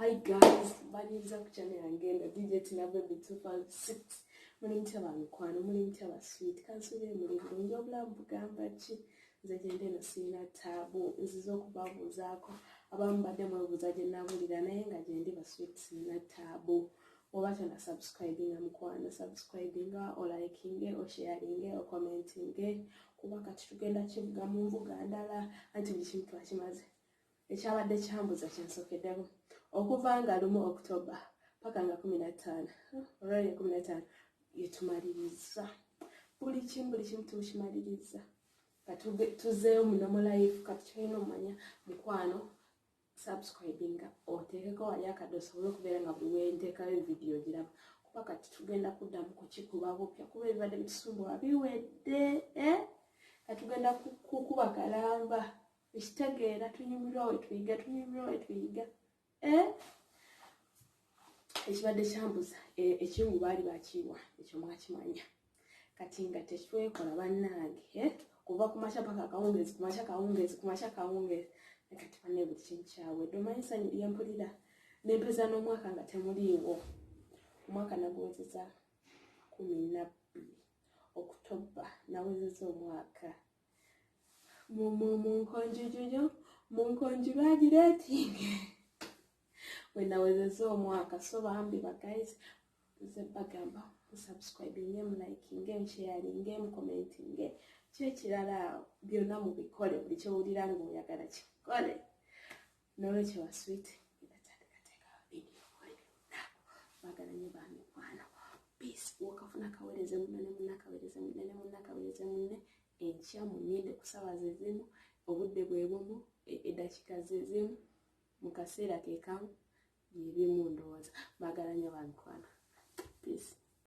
Hi guys, mbaniriza ku channel yange eno DJ Tina Baby 256. Muli mutya ba mikwano, muli mutya ba sweet, kansuubire muli bulungi. Obulamu bugamba ki? Nze gyende eno sirina taabu, nzize okubabuuzaako. Abamu mbadde mwebuuza gye nabulira, naye nga gyendi ba sweet sirina taabu. Oba tona subscribinga mukwano, subscribinga, olikinge, osharinge, ocommentinge, kuba kati tugenda kivuga mu nvuga ndala, anti buli kimu twakimaze. Ekyabadde kyambuza kyensokeddeko okuva nga 1 October paka nga 15, olwali 15 yetumaliriza buli kimu, buli kimu tukimaliriza. Kati tuzeeyo mu normal life. Kati kyolina omumanya mukwano, subscribinga, oteekeko wali akadde osobole okubeera nga buli wenteekayo vidiyo giraba, kuba kati tugenda kuddamu kukikuba bupya, kuba ebibadde bitusumbuwa biwedde, eh? Kati tugenda kukuba kalamba, ekitegeera tunyumirwa we tuyiga, tunyumirwa we tuyiga, eh? Ekibadde kyambuza, ekingu baali bakiwa, ekyo mwakimanya. Kati nga tetwekola bannange, eh? Kuva ku makya paka akawungeezi, ku makya kawungeezi, ku makya kawungeezi. Kati banne buli kimu kyawedde. Omanyi essanyu lyempulira nempeza n'omwaka nga temuliiwo? Omwaka naguwezeza 12 October, nawezeza omwaka munkonjujujo muncongratulating we nawezeza omwaka. So bambi ba guys, nze bagamba musubscribinge, mulikinge, musharinge, mucommentinge, kyekirala byonna mubikole. Buli kyowulira ngaoyagala kikole. Nolwekyo ba sweet, atandikateeka vidiyo buli lunaku. Bagala nnyo bamikwano. Peace. Wakafuna kaweereze munne ne munne, akaweereze munne ne munne, akaweereze munne. Enkya muninde ku ssaawa zezimu, obudde bwe bumu, eddakiika zezimu, mu kaseera ke kamu, byebimu. Ndowooza baagala nnyo bamikwano.